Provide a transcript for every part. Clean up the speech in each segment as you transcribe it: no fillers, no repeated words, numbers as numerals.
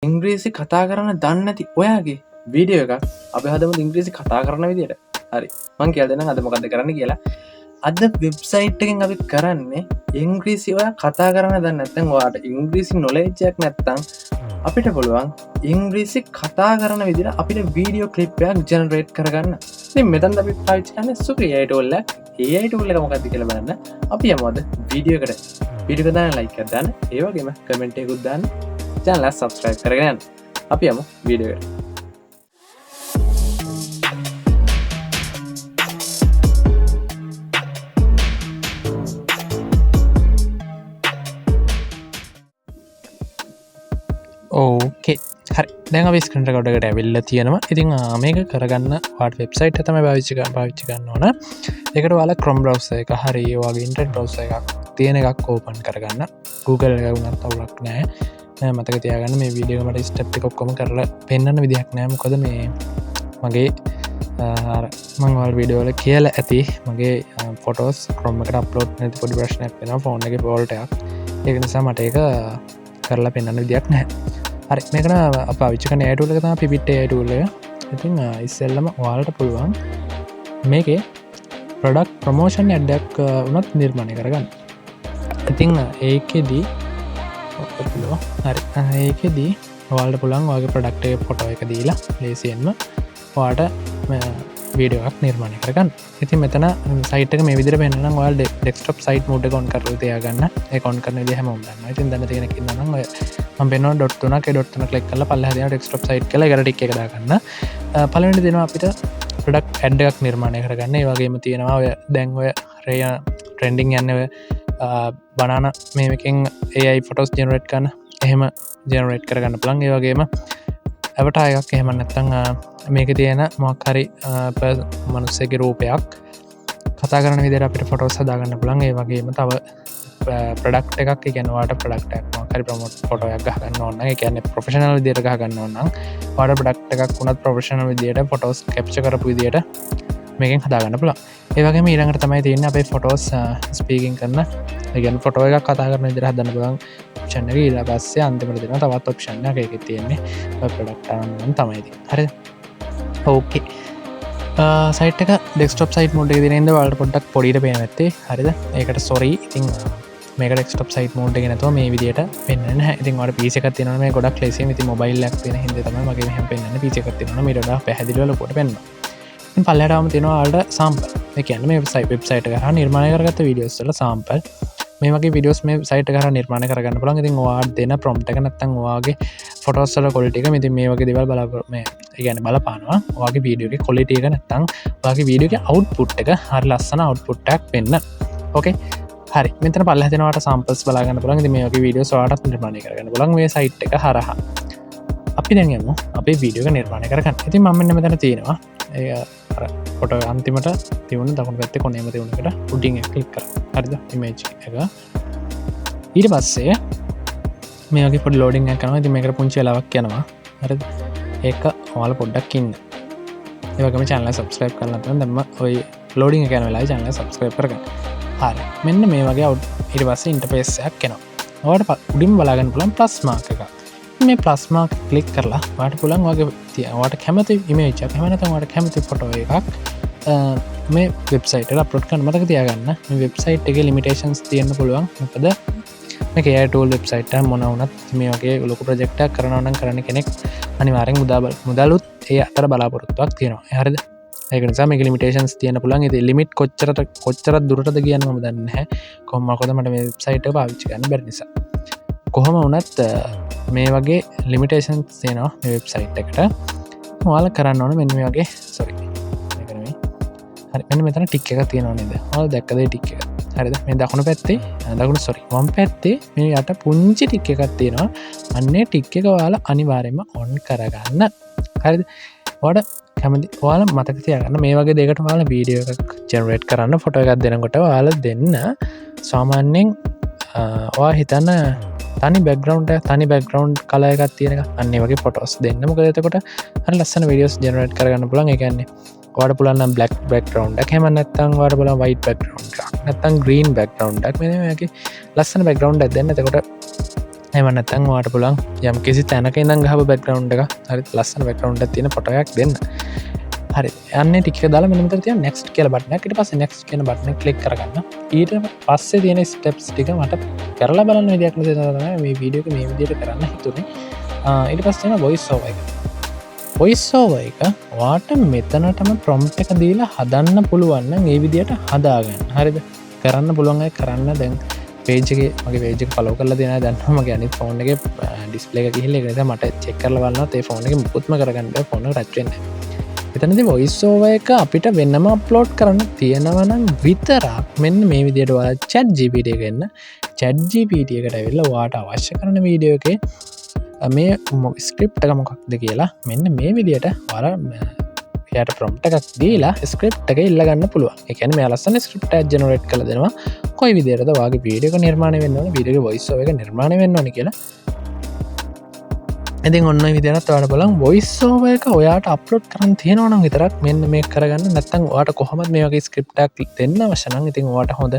ඉංග්‍රීසි කතා කරන්න දන්නේ නැති ඔයාගේ වීඩියෝ එකක් අපි හදමු ඉංග්‍රීසි කතා කරන විදියට. හරි, මං කියලා දෙන්නම් අද මොකද්ද කරන්න කියලා. අද වෙබ්සයිට් එකෙන් අපි කරන්නේ ඉංග්‍රීසි ඔයා කතා කරන්න දන්නේ නැත්නම් ඔයාට ඉංග්‍රීසි නොලෙජ් එකක් නැත්නම් අපිට පුළුවන් ඉංග්‍රීසි කතා කරන විදියට අපිට වීඩියෝ ක්ලිප් එකක් ජෙනරේට් කරගන්න. ඉතින් මෙතනද අපි පාවිච්චි කරන්නේ සුපිරි AI tool එක. AI tool එක මොකද්ද කියලා බලන්න අපි යමු අද වීඩියෝ එකට. වීඩියෝ එක දාන්න ලයික් එකක් දාන්න, ඒ වගේම කමෙන්ට් එකකුත් දාන්න, චැනල් එක සබ්ස්ක්‍රයිබ් කරගෙන යන්න. අපි යමු වීඩියෝ එකට. ඕකේ හරි, දැන් අපි ස්ක්‍රීන් රෙකෝඩ් එකට ඇවිල්ලා තියෙනවා. ඉතින් මේක කරගන්න ඔයාට වෙබ්සයිට් එක තමයි පාවිච්චි කරන්න ඕන. ඒකට ඔයාලා Chrome browser එක හරි ඒ වගේ ඉන්ටර්නෙට් බ්‍රවුසර් එකක් තියෙන එකක් ඕපන් කරගන්න. Google එක වුණත් අවුලක් නෑ. මතක තියාගන්න මේ වීඩියෝ එක මට ස්ටෙප් ටික ඔක්කොම කරලා පෙන්වන්න විදිහක් නෑ. මොකද මේ මගේ අර මං ඔයාලා වීඩියෝ වල කියලා ඇති මගේ ෆොටෝස් Chrome එකට අප්ලෝඩ් නැති පොඩි ප්‍රශ්නයක් වෙනවා ෆෝන් එකේ ෆෝල්ට් එකක්. ඒක නිසා මට ඒක කරලා පෙන්වන්න විදිහක් නැහැ. හරි, මේක නම් අප පාවිච්චි කරන AI tool එක තමයි Pivot AI tool එක. ඉතින් ඉස්සෙල්ලම ඔයාලට පුළුවන් මේකේ product promotion ad එකක් වුණත් නිර්මාණය කරගන්න. ඉතින් ඒකෙදි ඔව්, හරි, ඒකෙදි ඔයාලට පුළුවන් ඔයාගේ product එකේ ෆොටෝ එක දීලා ලේසියෙන්ම ඔයාලට වීඩියෝ එකක් නිර්මාණය කරගන්න. ඉතින් මෙතන සයිට් එක මේ විදිහට පෙන්නනම් ඔයාලා ඩෙස්ක්ටොප් සයිට් මෝඩ් එක ඔන් කරලා තියාගන්න. ඒක ඔන් කරන විදිහ හැමෝම දන්නවා. ඉතින් දැන තියෙන කෙනෙක් ඉන්නවා නම් ඔය මම පෙන්වන ඩොට් තුනක්, ඒ ඩොට් තුන ක්ලික් කරලා පල්ලෙහා තියෙන ඩෙස්ක්ටොප් සයිට් කියලා ඒකට ටික් එක දාගන්න. පළවෙනි දෙනවා අපිට ප්‍රොඩක්ට් ඇඩ් එකක් නිර්මාණය කරගන්න. ඒ වගේම තියෙනවා ඔය දැන් ඔය ට්‍රෙන්ඩින් යන්නේ ඔය බනානා මේ එකෙන් AI photos generate කරන, එහෙම ජෙනරේට් කරගන්න පුළුවන්. ඒ වගේම ඇවටාර් එකක්, එහෙම නැත්නම් මේකේ තියෙන මොකක් හරි මනුස්සයෙක්ගේ රූපයක් කතා කරන විදිහට අපිට ෆොටෝස් හදාගන්න පුළුවන්. ඒ වගේම තව ප්‍රොඩක්ට් එකක්, ඒ කියන්නේ ඔයාලට ප්‍රොඩක්ට් එකක් මොකක් හරි ප්‍රොමෝට් ෆොටෝ එකක් ගහගන්න ඕන නම්, ඒ කියන්නේ ප්‍රොෆෙෂනල් විදිහට ගහගන්න ඕන නම් ඔයාලට ප්‍රොඩක්ට් එකක් වුණත් ප්‍රොෆෙෂනල් විදිහට ෆොටෝස් කැප්චර් කරපු විදිහට මේකෙන් හදාගන්න පුළුවන්. ඒ වගේම ඊළඟට තමයි තියෙන්නේ අපේ ෆොටෝස් ස්පීකින් කරන, ඒ කියන්නේ ෆොටෝ එකක් කතා කරන විදිහට හදන්න පුළුවන් ඔප්ෂන් එක. ඊට පස්සේ අන්තිමට දෙනවා තවත් ඔප්ෂන් එකක්. ඒකේ තියෙන්නේ ඔය ප්‍රොඩක්ට් අරන් නම් තමයි ඉතින්. හරිද? ඕකේ. සයිට් එක ඩෙස්ක්ටොප් සයිට් මෝඩ් එකේ තියෙන හින්දා ඔයාලට පොඩ්ඩක් පොඩියට පේනවා ඇත්තේ. හරිද? ඒකට සෝරි. ඉතින් මේක ඩෙස්ක්ටොප් සයිට් මෝඩ් එකේ නැතුව මේ විදියට පෙන්වන්නේ නැහැ. ඉතින් ඔයාලට PC එකක් තියෙනවා නම් මේ ගොඩක් ලේසියෙන්. ඉතින් මොබයිල් එකක් තියෙන හින්දා තමයි මගේ මෙහෙම පෙන්වන්නේ. PC එකක් තියෙනවා නම් ඊට වඩා පැහැදිලිව ලොකුවට පෙන්වනවා. ඉතින් පල්ලෙහාට ආවම තියෙනවා ඔයාලට සාම්පල්. ඒ කියන්නේ මේ වෙබ්සයිට් එක හරහා නිර්මාණය කරගත්ත වීඩියෝස් වල සාම්පල්. මේ වගේ වීඩියෝස් මේ සයිට් එක හරහා නිර්මාණය කරගන්න පුළුවන්. ඉතින් ඔයාට දෙන ප්‍රොම්ප්ට් එක නැත්නම් ඔයාගේ ෆොටෝස් වල ක්වොලිටි එක ඉතින් මේ වගේ දේවල් මේ ඒ කියන්නේ බලපානවා. ඔයාගේ වීඩියෝ එකේ ක්වොලිටි එක නැත්නම් ඔයාගේ වීඩියෝ එකේ අවුට්පුට් එක හරි ලස්සන අවුට්පුට් එකක් වෙන්න. ඕකේ. හරි, මෙතන පල්ලෙහා තියෙනවා ඔයාලට සාම්පල්ස් බලා ගන්න පුළුවන්. ඉතින් මේ වගේ වීඩියෝස් ඔයාලටත් නිර්මාණය කරගන්න පුළුවන් මේ සයිට් එක හරහා. අපි දැන් යමු අපේ වීඩියෝ එක නිර්මාණය කරගන්න. ඉතින් මම මෙන්න මෙතන තියෙනවා ඒ අර ෆොටෝ අන්තිමට තියුණු දකුණු පැත්තේ කොනේම තියුණු එකට උඩින් එක ක්ලික් කරා. හරිද? ඉමේජ් එක. ඊට පස්සේ මේ වගේ පොඩි ලෝඩින් එකක් කරනවා. ඉතින් මේකට පුංචි වෙලාවක් යනවා. හරිද? ඒක ඔයාලා පොඩ්ඩක් ඉන්න. ඒ වගේම channel එක subscribe කරලා නැත්නම් දැන්ම ඔය ලෝඩින් එක යන වෙලාවේ channel එක subscribe කරගන්න. හරි. මෙන්න මේ වගේ ඊට පස්සේ ඉන්ටර්ෆේස් එකක් එනවා. ඔයාලට උඩින්ම බලා ගන්න පුළුවන් ප්ලස් මාක් එකක්. මේ ප්ලස් මාක් ක්ලික් කරලා ඔයාලට පුළුවන් ඔයාට කැමති ඉමේජ් එකක්, එහෙම නැත්නම් ඔයාට කැමති ෆොටෝ එකක් මේ වෙබ්සයිට් එකට අප්ලෝඩ් කරන්න. මතක තියාගන්න මේ වෙබ්සයිට් එකේ ලිමිටේෂන්ස් තියෙන්න පුළුවන්. මොකද මේක AI tool website එක මොන වුණත් මේ වගේ ලොකු ප්‍රොජෙක්ට් එකක් කරනවා නම් කරන්න කෙනෙක් අනිවාර්යෙන් මුදලුත් ඒ අතර බලාපොරොත්තුවක් තියෙනවා. ඒ හරිද? ඒක නිසා මේක ලිමිටේෂන්ස් තියෙන්න පුළුවන්. ඉතින් ලිමිට් කොච්චරක් දුරටද කියන්න මම දන්නේ නැහැ. කොහොම මොකද මට මේ වෙබ්සයිට් එක පාවිච්චි කරන්න බැරි නිසා. කොහොම වුණත් මේ වගේ ලිමිටේෂන්ස් තියෙනවා මේ වෙබ්සයිට් එකට. ඔයාලා කරන්න ඕන මෙන්න මේ වගේ, සෝරි, මේක නෙමෙයි. හරි, මෙන්න මෙතන ටික් එකක් තියෙනවා නේද? ඔයාලා දැක්කද ඒ ටික් එක? හරිද? මේ දකුණු පැත්තේ, දකුණු, සෝරි, වම් පැත්තේ මේ යට පුංචි ටික් එකක් තියෙනවා. අන්නේ ටික් එක ඔයාලා අනිවාර්යයෙන්ම ඔන් කරගන්න. හරිද? ඔයාලට කැමති, ඔයාලා මතක තියාගන්න මේ වගේ දෙයකට ඔයාලා වීඩියෝ එකක් ජෙනරේට් කරන්න ෆොටෝ එකක් දෙනකොට ඔයාලා දෙන්න සාමාන්‍යයෙන් ඔයා හිතන්න තනි බැක්ග්‍රවුන්ඩ් එක, තනි බැක්ග්‍රවුන්ඩ් කලර් එකක් තියෙන එක. අන්න ඒ වගේ ෆොටෝස් දෙන්න. මොකද එතකොට හරි ලස්සන වීඩියෝස් ජෙනරේට් කරගන්න පුළුවන්. ඒ කියන්නේ ඔයාලට පුළුවන් නම් බ්ලැක් බැක්ග්‍රවුන්ඩ් එකක්, එහෙම නැත්නම් ඔයාලට පුළුවන් වයිට් බැක්ග්‍රවුන්ඩ් එකක්, නැත්නම් ග්‍රීන් බැක්ග්‍රවුන්ඩ් එකක්. මෙන්න මේ වගේ ලස්සන බැක්ග්‍රවුන්ඩ් එකක් දෙන්න. එතකොට එහෙම නැත්නම් ඔයාට පුළුවන් යම් කිසි තැනක ඉඳන් ගහපු බෑග්ග්‍රවුන්ඩ් එක හරි ලස්සන බෑග්ග්‍රවුන්ඩ් එකක් තියෙන ෆොටෝ එකක් දෙන්න. හරි යන්නේ ටික දාලා මෙන්න මෙතන තියෙන next කියලා බටන් එකක්. ඊට පස්සේ next කියන බටන් එක ක්ලික් කරගන්න. ඊට පස්සේ තියෙන ස්ටෙප්ස් ටික මට කරලා බලන්න විදියක් නැති නිසා තමයි මේ වීඩියෝ එක මේ විදිහට කරන්න හිතුනේ. ඊට පස්සේ තියෙන වොයිස් ඕවර් එක. වොයිස් ඕවර් එක ඔයාට මෙතනටම ප්‍රොම්ප්ට් එක දීලා හදන්න පුළුවන් නම් ඒ විදිහට හදාගන්න. හරිද? කරන්න පුළුවන් අය කරන්න. දැන් පේජ් එකේ මගේ පේජ් එක ෆලෝ කරලා තියෙන අය දන්නවා මගේ අනිත් ෆෝන් එකේ ඩිස්ප්ලේ එක ගිහිල්ලා ඒක නිසා මට චෙක් කරලා බලනවත් ඒ ෆෝන් එකේ මුකුත්ම කරගන්න බෑ, ෆෝන් එක ටච් වෙන්නේ නැහැ. එතනදී වොයිස් ඕවර් එක අපිට වෙනම අප්ලෝඩ් කරන්න තියෙනවා නම් විතරක් මෙන්න මේ විදිහට ඔයාලා chat GPT එක එන්න. chat GPT එකට ඇවිල්ලා ඔයාට අවශ්‍ය කරන වීඩියෝ එකේ මේ ස්ක්‍රිප්ට් එක මොකක්ද කියලා මෙන්න මේ විදිහට ඔයාලා එයාට ප්‍රොම්ප්ට් එකක් දීලා ස්ක්‍රිප්ට් එක ඉල්ල ගන්න පුළුවන්. ඒ කියන්නේ මෙයා ලස්සන ස්ක්‍රිප්ට් එකක් ජෙනරේට් කරලා දෙනවා. කොයි විදිහටද ඔයාගේ වීඩියෝ එක නිර්මාණය වෙන්න ඕනේ, වීඩියෝ එකේ වොයිස් ඕවර් එක නිර්මාණය වෙන්න ඕනේ කියලා. ඉතින් ඔන්න ඔය විදිහට ඔයාලට බලන් වොයිස් ඕවර් එක ඔයාට අප්ලෝඩ් කරන් තියෙනවා නම් විතරක් මෙන්න මේක කරගන්න. නැත්නම් ඔයාට කොහොමද මේ වගේ ස්ක්‍රිප්ට් එකක් දෙන්න අවශ්‍ය නම් ඉතින් ඔයාට හොඳ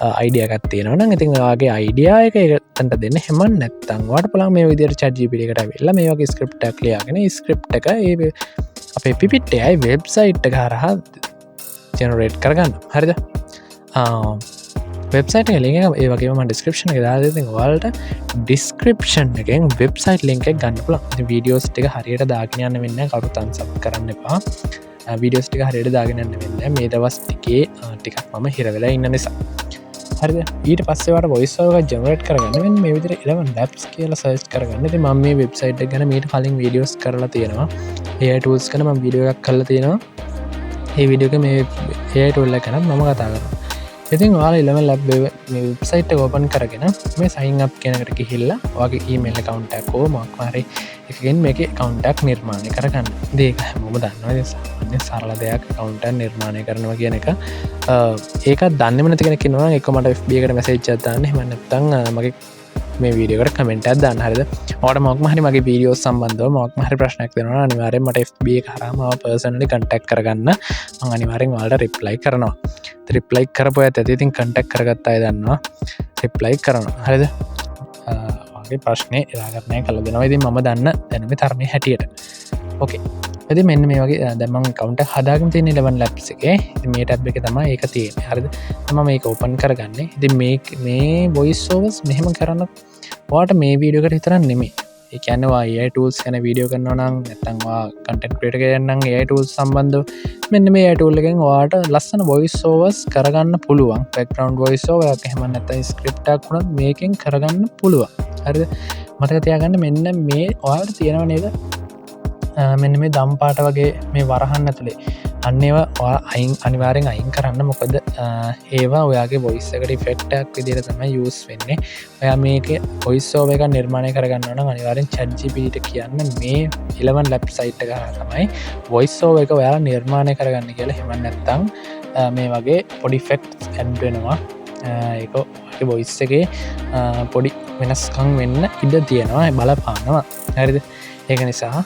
අයිඩියා එකක් තියෙනවා නම් ඉතින් ඔයාගේ අයිඩියා එක ඒකට දෙන්න. එහෙම නැත්නම් ඔයාට බලන් මේ විදිහට chat GPT එකට ඇවිල්ලා මේ වගේ ස්ක්‍රිප්ට් එකක් ලියාගෙන ඒ ස්ක්‍රිප්ට් එක ඒ අපේ පිපිට් AI website එක හරහා ජෙනරේට් කරගන්න. හරිද? වෙබ්සයිට් එකේ ලින්ක් එක ඒ වගේම මම ඩිස්ක්‍රිප්ෂන් එකේ දාලා දෙන්න. ඔයාලට ඩිස්ක්‍රිප්ෂන් එකෙන් වෙබ්සයිට් ලින්ක් එක ගන්න පුළුවන්. ඉතින් වීඩියෝස් ටික හරියට දාගෙන යන්න වෙන්නේ නැහැ. කවුරුත් අන්සබ් කරන්න එපා. වීඩියෝස් ටික හරියට දාගෙන යන්න වෙන්නේ නැහැ. මේ දවස් ටිකේ ටිකක් මම හිර වෙලා ඉන්න නිසා. හරිද? ඊට පස්සේ ඔයාලට වොයිස් ඕවර් එකක් ජෙනරේට් කරගන්න වෙන්නේ මේ විදිහට 11 labs කියලා සර්ච් කරගන්න. ඉතින් මම මේ වෙබ්සයිට් එක ගැන මීට කලින් වීඩියෝස් කරලා තියෙනවා. AI tools ගැන මම වීඩියෝ එකක් කරලා තියෙනවා. මේ වීඩියෝ එකේ මේ AI tool එක ගැන මම කතා කරනවා. ඉතින් ඔයාලා 11 lab මේ වෙබ්සයිට් එක ඕපන් කරගෙන මේ සයින් අප් කියන එකට ගිහිල්ලා ඔයාගේ ඊමේල් ඇකවුන්ට් එකක් හෝ මොකක් හරි එකකින් මේකේ ඇකවුන්ට් එකක් නිර්මාණය කරගන්න. ඉතින් ඒක හැමෝම දන්නවා. ඉතින් සාමාන්‍ය සරල දෙයක් ඇකවුන්ට් එකක් නිර්මාණය කරනවා කියන එක. ඒකත් දන්නේම නැති කෙනෙක් ඉන්නවා නම් එක්ක මට FB එකට මැසේජ් එකක් දාන්න. එහෙම නැත්නම් මගේ මේ වීඩියෝ එකට කමෙන්ට් එකක් දාන්න. හරිද? ඔයාලට මොකක්ම හරි මගේ වීඩියෝස් සම්බන්ධව මොකක්ම හරි ප්‍රශ්නයක් දෙනවා නම් අනිවාර්යෙන් මට FB එක හරහා මාව පර්සනලි කන්ටැක්ට් කරගන්න. මං අනිවාර්යෙන් ඔයාලට රිප්ලයි කරනවා. රිප්ලයි කරපු අයත් ඇති. ඉතින් කන්ටැක්ට් කරගත්ත අය දන්නවා රිප්ලයි කරනවා. හරිද? ඔයාගේ ප්‍රශ්නේ නිරාකරණය කරලා දෙනවා. ඉතින් මම දන්න දැනුමේ තරමේ හැටියට. ඕකේ. ඉතින් මෙන්න මේ වගේ දැන් මං ඇකවුන්ට් එක හදාගෙන තියෙන 11 labs එකේ. ඉතින් මේ ටැබ් එකේ තමයි ඒක තියෙන්නේ. හරිද? මම මේක ඕපන් කරගන්නේ. ඉතින් මේ වොයිස් ඕවර්ස් මෙහෙම කරන්න ඔයාට මේ වීඩියෝ එකට විතරක් නෙමෙයි. ඒ කියන්නේ ඔයා AI tools ගැන වීඩියෝ කරනවා නම් නැත්නම් ඔයා කන්ටෙන්ට් ක්‍රියේටර් කෙනෙක් නම් AI tools සම්බන්ධව මෙන්න මේ AI tool එකෙන් ඔයාට ලස්සන වොයිස් ඕවර්ස් කරගන්න පුළුවන්. බෑග්ග්‍රවුන්ඩ් වොයිස් ඕවර් එකක් එහෙම නැත්නම් ස්ක්‍රිප්ට් එකක් වුණත් මේකෙන් කරගන්න පුළුවන්. හරිද? මතක තියාගන්න මෙන්න මේ ඔයාලට තියෙනව නේද? මෙන්න මේ දම් පාට වගේ මේ වරහන් ඇතුලේ අන්න ඒවා ඔයා අනිවාර්යෙන් අයින් කරන්න. මොකද ඒවා ඔයාගේ වොයිස් එකට ඉෆෙක්ට් එකක් විදිහට තමයි යූස් වෙන්නේ. ඔයා මේකේ වොයිස් ඕවර් එකක් නිර්මාණය කරගන්න ඕන නම් අනිවාර්යෙන් chat GPT ට කියන්න මේ 11 lab site එක හරහා තමයි වොයිස් ඕවර් එක ඔයාලා නිර්මාණය කරගන්න කියලා. එහෙම නැත්නම් මේ වගේ පොඩි ඉෆෙක්ට්ස් ඇඩ් වෙනවා. ඒක ඔයාගේ වොයිස් එකේ පොඩි වෙනස්කම් වෙන්න ඉඩ තියෙනවා, බලපානවා. හරිද? ඒක නිසා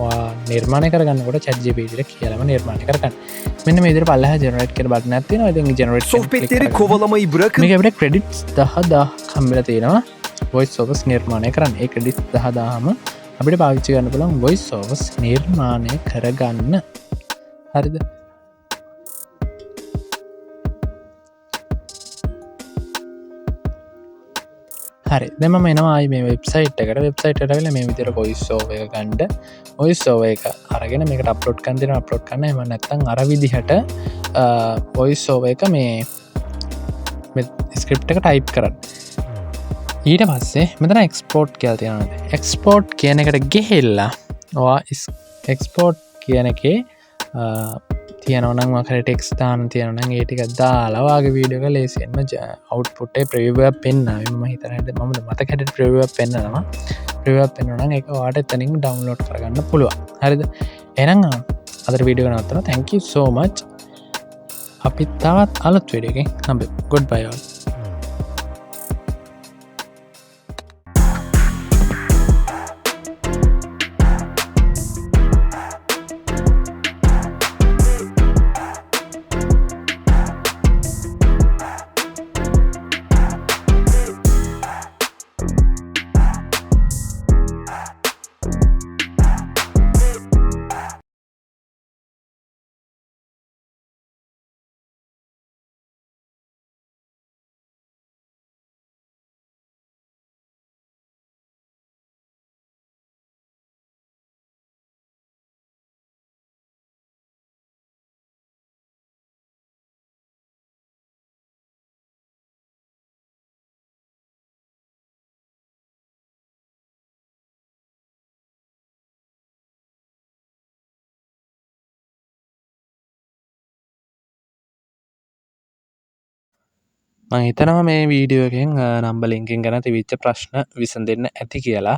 ඔයා නිර්මාණය කරගන්නකොට chat GPT ට කියලාම නිර්මාණය කරගන්න. මෙන්න මේ විදිහට පල්ලෙහා ජෙනරේට් කියන බටන් එකක් තියෙනවා. ඉතින් ජෙනරේට් කියන ක්ලික් Sohbetleri කරගන්න. kovalamayı bırakın. මේක අපිට ක්‍රෙඩිට්ස් 10,000ක් හම්බෙලා තියෙනවා වොයිස් ඕවර්ස් නිර්මාණය කරන්න. ඒ ක්‍රෙඩිට්ස් 10,000ම අපිට පාවිච්චි කරන්න පුළුවන් වොයිස් ඕවර්ස් නිර්මාණය කරගන්න. හරිද? හරි. දැන් මම එනවා ආයි මේ වෙබ්සයිට් එකට. වෙබ්සයිට් එකට ඇවිල්ලා මේ විදිහට වොයිස් ඕවර් එක ගන්න. වොයිස් ඕවර් එක අරගෙන මේකට අප්ලෝඩ් කරන්න දෙනවා. අප්ලෝඩ් කරන්න. එහෙම නැත්නම් අර විදිහට වොයිස් ඕවර් එක මේ ස්ක්‍රිප්ට් එක ටයිප් කරන්න. ඊට පස්සේ මෙතන එක්ස්පෝර්ට් කියලා තියෙනවා නේද? එක්ස්පෝර්ට් කියන එකට ගිහිල්ලා ඔයා එක්ස්පෝර්ට් කියන එකේ තියෙනවා නම් ඔයා හරි ටෙක්ස්ට් දාන්න තියෙනවා නම් ඒ ටික දාලා ඔයාගේ වීඩියෝ එක ලේසියෙන්ම අවුට්පුට් එකේ ප්‍රිවිව් එකක් පෙන්නා. මම හිතන හැටි මම මතක හැටියට ප්‍රිවිව් එකක් පෙන්නනවා. ප්‍රිවිව් එකක් පෙන්නුවා නම් ඒක ඔයාට එතනින් ඩවුන්ලෝඩ් කරගන්න පුළුවන්. හරිද? එහෙනම් අදට වීඩියෝ එක නවත්තනවා. Thank you so much. අපි තවත් අලුත් වීඩියෝ එකකින් හම්බෙමු. Goodbye all. මං හිතනවා මේ වීඩියෝ එකෙන් නම්බර් ලින්කින් ගැන තිබිච්ච ප්‍රශ්න විසඳෙන්න ඇති කියලා.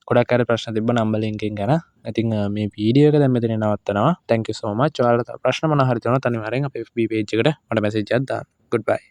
ගොඩක් අර ප්‍රශ්න තිබ්බ නම්බර් ලින්කින් ගැන. ඉතින් මේ වීඩියෝ එක දැන් මෙතන නවත්තනවා. Thank you so much. ඔයාලට තව ප්‍රශ්න මොනවා හරි තියෙනවා අනිවාර්යෙන් අපේ FB page එකට මට මැසේජ් එකක් දාන්න. Goodbye.